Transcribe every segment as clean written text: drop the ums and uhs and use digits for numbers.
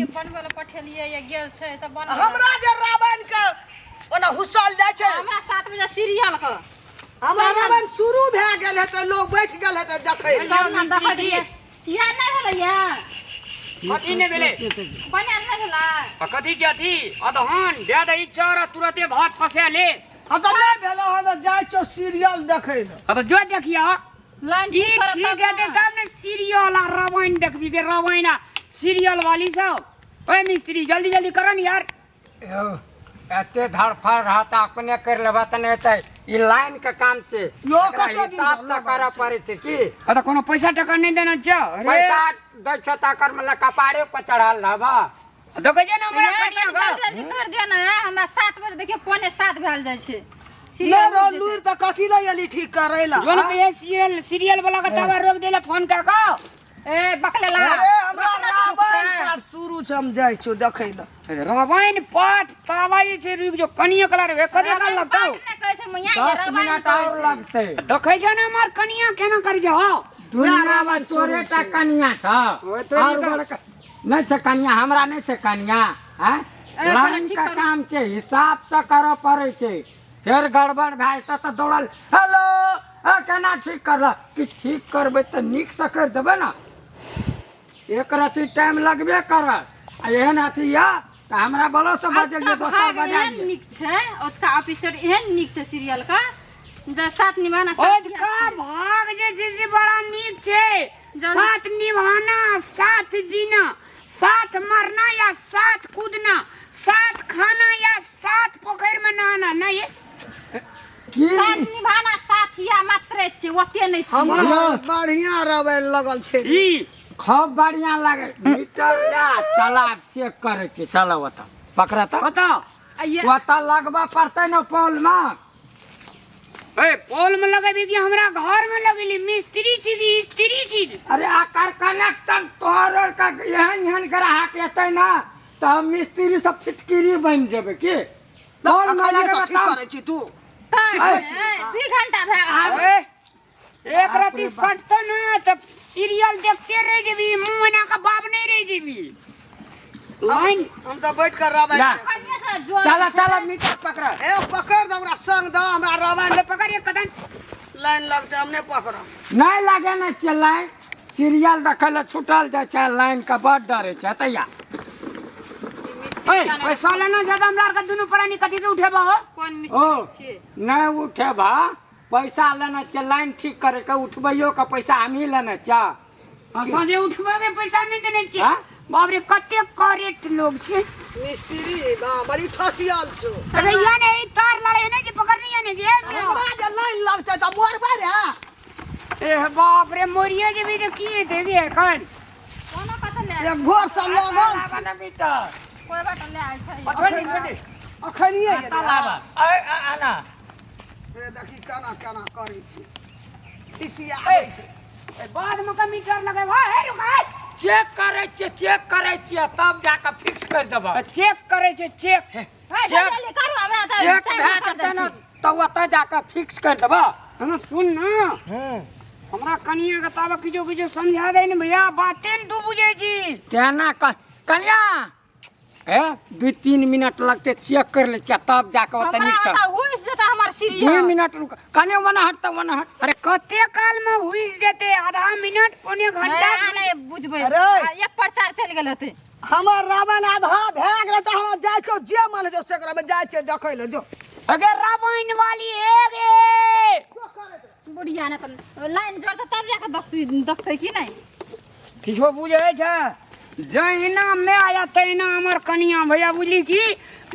अथी बनबै लए पठेलियै या गेल छै तऽ बनबै लए। हमरा जे रामायण के ओना हुसल जाइ छै। हमरा 7 बजे सीरियल के हमर रामायण शुरू भए गेल हेतै, लोग बैठ गेल हेतै देखै लए। सब ना देखैत रहियै। इएह नहि भेलै या? कथी नहि भेलै? बनायल नहि भेलै? आ कथी छै अथी अदहन दए दही चाउर आ तुरते भात पसा ले। हम तऽ नहि भेलो, हम जाइ छौ सीरियल देखै लए। अब जो देखिया। लाइन ई ठीक करत ठीक तब हेतै ने। तब ने सीरियल आ रामायण देखबी के रामायण आ सीरियल वाली सब। ओए मिस्त्री, जल्दी जल्दी कर ने यार। यौ, एते धड़फड़ रहत अपने कर लेबा तऽ नहि हेतै। ई लाइन के काम छै। यो एकरा कते दिन हिसाब से लगल करऽ छै? पड़ै छै की। आ तऽ कोनो पैसा टका नहि देना छै? अरे पैसा दै छै तऽ एकर मतलब कपारे पर चढ़ल रहबा। देखै छै ने हमरा यार, कनिया कनी के जल्दी जल्दी कर दिअ ने। हमरा 7 बजे, देखियौ, 6:45 भेल जाइ छै। नहि सीरियल रो रुकि जेतै। लुरि तऽ कथी लए एली ठीक करै लए? जोन के सीरियल सीरियल वाला के तावा रोक देला फोन कर के। ए बकलेला। अरे हमरा रुकना से रामायण रुकतै। पाठ शुरू छै, हम जाइ छियौ देखै लए। रामायण पाठ तावा जे छै रुकि जो कनिया कला रे कते काल रामायण लगतौ? पाठ नहि कहै छै मैया के, 10 रामायण मिनट कहै और छै। लगतै। देखै छै ने हमर कनिया केना करै छै हौ। दुनिया में तोरे टा कनिया छ? ओए तोरी और का- बड़का नहि छै कनिया? हमरा नहि छै कनिया? आँय? ए, लाइन ठीक के करू। काम छै, हिसाब से करऽ पड़ै छै। फेर गड़बड़ भए जेतै तऽ दौड़ल हेलो ए, केना ठीक करल कि? ठीक करबै तऽ नीकसँ करि देबै ने। एक रत्ती टाइम लगबे करत। आ एहन अथी यऽ तऽ हमरा बलो से बजेलियै अजुका दोसर भाग बजा एहन लिअ। नीक छै, अजुका एपिसोड एहन नीक छै सीरियल का जे साथ निभाना साथ अजुका भाग जे छै से बड़ा नीक छै। साथ निभाना, साथ जीना, साथ मरना या साथ कूदना, साथ खाना या साथ पोखरि में नहाना नहीं ये। की? साथ निभाना साथिया मात्र छै, ओते नहि छै। हमर बढ़िया रामायण लगल छै। ई खूब बढ़िया लागे। मीटर ला चला, चेक करे छी। चलो ओतऽ पकड़ तऽ। बताओ। आ ये ओतऽ लगबऽ पड़तै ने पोल में। ए पोल में लगेबी कि हमरा घर में लगेली? मिस्त्री छी कि स्त्री छी? अरे आकर कनेक्शन तोहर आर का एहन एहन ग्राहक एतै ने तऽ हम मिस्त्री सब फिटकिरी बनि जेबै की। पोल में अखनिये लगेबै तऽ ठीक तब- करै छी तू। तऽ सिखबै छी। ए, 2 घंटा भए गेल। ए, एक राती सटतो ना तऽ सीरियल देखते रह जेबी, मुंह एना के बाप नहीं रह जेबी लाइन। हम तऽ बैठ कर रामायण ला। देख। कनिये से जोर चला छै। चला, मीटर पकड़। ए पकड़ दे, हमरा संग दे, हमरा रामायण ले पकड़ एक कदम। लाइन लगतै, हम नहि पकड़ब। नहि लागे ने छै लाइन। सीरियल देखै लए छूटल जाइ छै, लाइन के बड डरे छै तैया। ए पैसा लेना ज्यादा हमरा आर के दुनू प्राणी कथी के उठेबा हो? कोन ओ मिस्त्री छियै? नहि उठेबा। पैसा लेने छियै लाइन ठीक करे के, उठबैयो के पैसा हमही लेने छियै। हाँ, साँझे उठबा के पैसा नहीं देने छियै? हाँ? बाप रे, कते करेक्ट लोग छै। मिस्त्री बा बड़ी ठसियल छौ। अरे या ने ई तार लड़े ने जे पकड़नी है ने गे। हमरा जे लाइन लगतै तऽ मरबै रे। ए बाप रे, मोरिया जेबी तऽ की हेतै गे एखन? कोनो कतऽ ले एक भोर से लगल छै। ने मीटर। कोइ बात ले आइ छै। पकड़ ले। अखनिये एलै। आना। हे देखी केना केना करै छै, खिसियाबै छै। ए, बाद में का मीटर लगेबा? हे रुक हे। चेक करै छियै, चेक करै छियै, तब जाके फिक्स करि देबऽ। चेक करै छै चेक। हे, चेक- जल्दी जल्दी करू, आबे तऽ चेक टाइम भए फंसा जेतै दै ने छी। तऽ ओतऽ जाके फिक्स करि देबऽ। हम सुन ना, हमरा कनिया के ताबे किछो किछो समझा दे ने भैया, बाते ने तू बुझै छी। तेना कह कनिया, ए 2-3 मिनट लगतै, चेक कर लै छियै तब जाके ओतऽ हमरा नीकसँ। ओतऽ हुइस जेतै हमर दू सीरियल। मिनट रुक कने, ओना हट तऽ ओना हट। अरे कते काल में हुइस जेतै? आधा मिनट, पौने घंटा? नहि नहि बुझबै। अरे! आ, एक प्रचार चलि गेल हेतै। हमर रावण आधा भए गेलै तऽ हमरा जाइ छौ, जे मन हेतौ से करब। जाइ छै देखै लए, जो। अगर रामायण वाली हे गे। बुढ़िया ने तऽ लाइन जोड़तै तब जाके देखतै, देखतै कि नहि? किछो बुझै छै? जहिना मैं आया तहिना हमर कनिया भैया, बुझली की,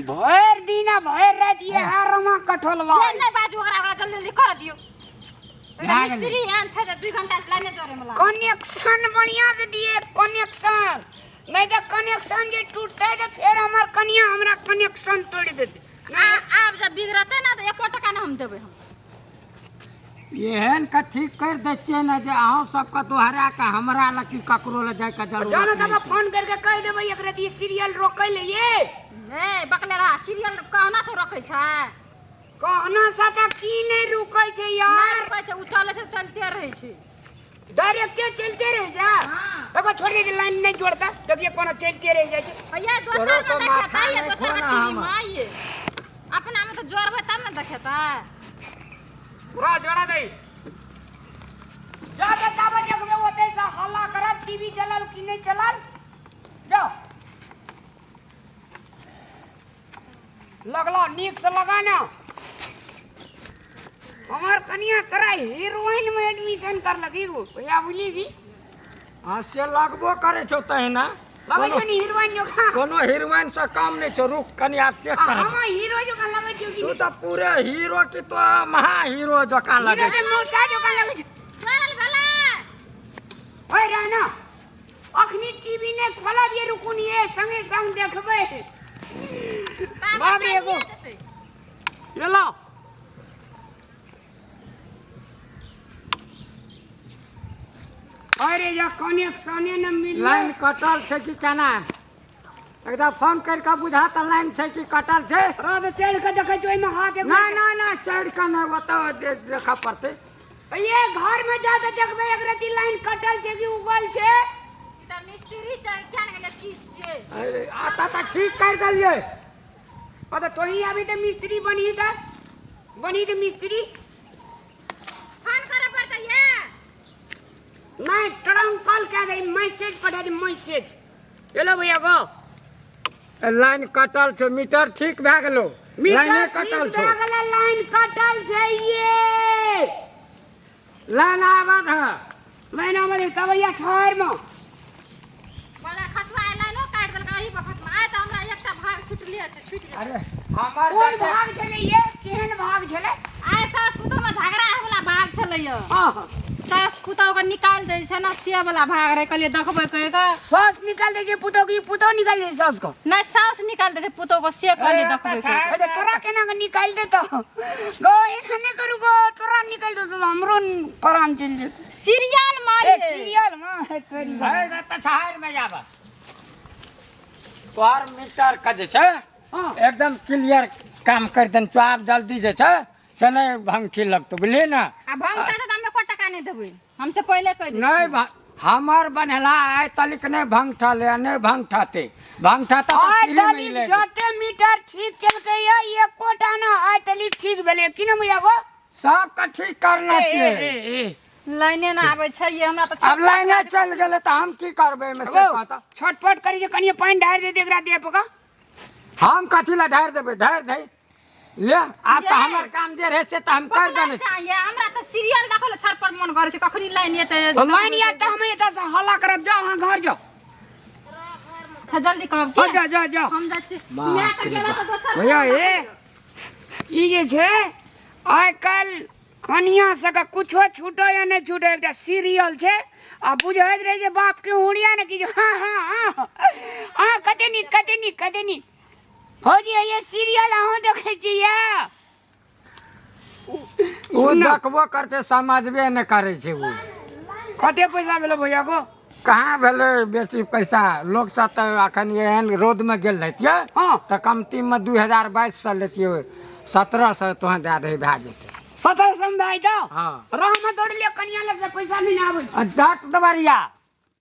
भरि दिन आ भरि राति इएह रमा कठोलवा। नहि नहि बाजू ओकरा, ओकरा जल्दी जल्दी कर दियौ। भए गेलै। मिस्त्री एहन छै जे 2 घंटा लाइने जोड़े मे लागल। कनेक्शन बढ़िया से दिए कनेक्शन, नहीं तऽ कनेक्शन जे टूटतै तऽ फेर हमर कनिया हमरा कनेक्शन तोड़ि देतै। आ आब जब बिगड़तै ने तऽ एको टका नहि हम देबै हम। एहन के ठीक कर दै छियै ने जे अहूँ सबके दोहरा के हमरा लग की ककरो लग जायके जानो जरूरत तऽ नहि छै। फोन करके कहि देबै एकरा दिए सीरियल रोकै ले ये। नहि बकले रहा, सीरियल कहना से रोकै छै? कहना से तऽ की नहि रुकै छै नहि यार। रुकै छै, ओ चलै छै, चलते रहै छै। डायरेक्टे चलते रह जा। हाँ। देखो छोड़ दे, लाइन नहीं जोड़ता, देखिए कोनो चलते रह जाए छै। भैया दोसर तोरो में तो देखेता माथा ये नहीं दोसर में छो ना टीवी में हमर। आइए अपना में तो जोड़बै तब ने देखेता। पूरा जोड़ा दे जा जा ताबे देखबे ओतै से हल्ला करब टीवी चलल कि नहीं चलल। जाओ लगलो नीक से लगाना। हमार कनिया तोरा हीरोइन में एडमिशन कर लगी गो भैया बुझली भी। हाँ से लगबो करे छौ तहिना। लगै छौ नि हीरोइन जकाँ? कोनो हीरोइन से काम नहीं छौ। रुक कनि आब चेक आ कर। हम हीरो जकाँ लगै छौ कि तू तऽ पूरे हीरो की तो महा हीरो जकाँ हीरो लगे के मौसा जकाँ लगै छौ। जोड़ल भेलै। ओए रहना अखनी टीवी ने खोलब ये रुकुन ये संगे संग देखबै। ताबे बाप रे, चलिए एगो। जेतै। ये लो अरे या कनेक्शने न मिललै। लाइन कटल छै कि केना एकदा फोन करि कऽ बुझा तऽ लाइन छै कि कटल छै। रह चढ़ के देखै छियै ओहिमे हाथ एगो। नहि नहि नहि चढ़ि कऽ नहि ओतऽ देखऽ पड़तै। ये घर में जा के देखबै एक रति लाइन कटल छै कि उगल छै। ई तऽ मिस्त्री छै क्या ने गेलै चीज छियै। अरे, आता तऽ ठीक करि देलियै। ओ तऽ तोही अभी तऽ मिस्त्री बनही तऽ बनही तऽ मिस्त्री। फोन करे पड़तै ये। नहीं ट्रंक कॉल कह दे मैसेज पठा दे मैसेज। हेलो भैया गो लाइन कटल छौ मीटर ठीक भए गेलो। लाइने कटल छौ। भए गेलै लाइन कटल छै ये। लाइन आबत है। लाइन आबत है तब भैया छहर में बड़ा खसुआ लाइनो काटि देलकै एही बखत में। आइ तऽ हमरा एकटा भाग छुटले छै छुटि जेतै। अरे हमर कोन बेटा- भाग छलै ये केहन भाग छलै? आइ सास पुतोह में झगड़ा होय वाला भाग छलै ये। हाँ। सास पुतोह के निकालि दै छै ने से वाला भाग रहै। कहलियै देखबै कहि कऽ। सास निकालि दै छै पुतोह के पुतोह निकालि दै छै सास के? नहि सास निकालि दै छै पुतोह के से कहलियै ए, देखबै तऽ कहि कऽ। अरे तोरा केना के निकालि देतौ गो? ऐसा नहीं करू गो तोरा निकालि देतौ तऽ हमरो प्राण चलि जेतौ। सीरियल ए मारिए सीरियल में है तोरी। है तऽ छहर में जाबऽ तोहर मीटर के जे छै हाँ। एकदम क्लियर काम करि देने छौ। आब जल्दी जे छै से नहि भंगठी लगतौ बुझलियै ने। आ भंगठा तऽ हम एको टका नहि देबै हमसे पहिले कहि दै नहि हमर बन्हला आइ तलिक नहि भंगठल या नहि भंगठते भंगठता तऽ आइ फ्री में तलिक मिले। जते मीटर ठीक केलकै या एकोटा ना आइ तलिक ठीक भेलै कि ने भैया गो? सबके ठीक करना ए, ए, छै। ए, ए। लाइने ना आबै छै ये हमरा तऽ अब लाइने चलि गेलै तऽ हम की करबै एहिमे से गो, पता। छटपट करी जे कनिये पानि ढारि दे एकरा देह पर का। हम कथी लए ढारि देबै? ढारि दे ले आब तऽ ये। हमर काम जे रहै से तऽ हम कर देने छी। चाहिए हमरा तऽ सीरियल देखै लए छटपट मन करै छै कखनी लाइन एतै। तो लाइन आयत तऽ हम एतऽ से हल्ला करब जाओ अहाँ घर जाओ। हाँ, जल्दी कहब हाँ, की? जाओ जाओ जाओ। हम जाइ छी। बाप माय तऽ रे गेला तऽ दोसर भैया ए ई जे छै आइ काल्हि कनिया सबके कुछो छूटो या नहि छूटो एकटा सीरियल छै आ बुझैत रहै छै बाप के हुड़िया ने कि जे हाँ हाँ हाँ हाँ कते नीक कते नीक कते नीक। भौजी ये सीरियल अहूँ देखै छियै? ओ देखबो करतै समझबे नहि करै छै ओ। कते पैसा भेलो भैया को? कहाँ भेलै बेसी पैसा? लोक सब तऽ अखन एहन रौदमे गेल रहितियै हाँ। तऽ कमतीमे 2022 सए लेतियै 1700 तोहन दए दही भए जेतै। 1700 में भए जेतौ? हाँ। रह में दौड़ लिअ कनिया लग से पैसा नहीं आबै। आ डट दबरिया।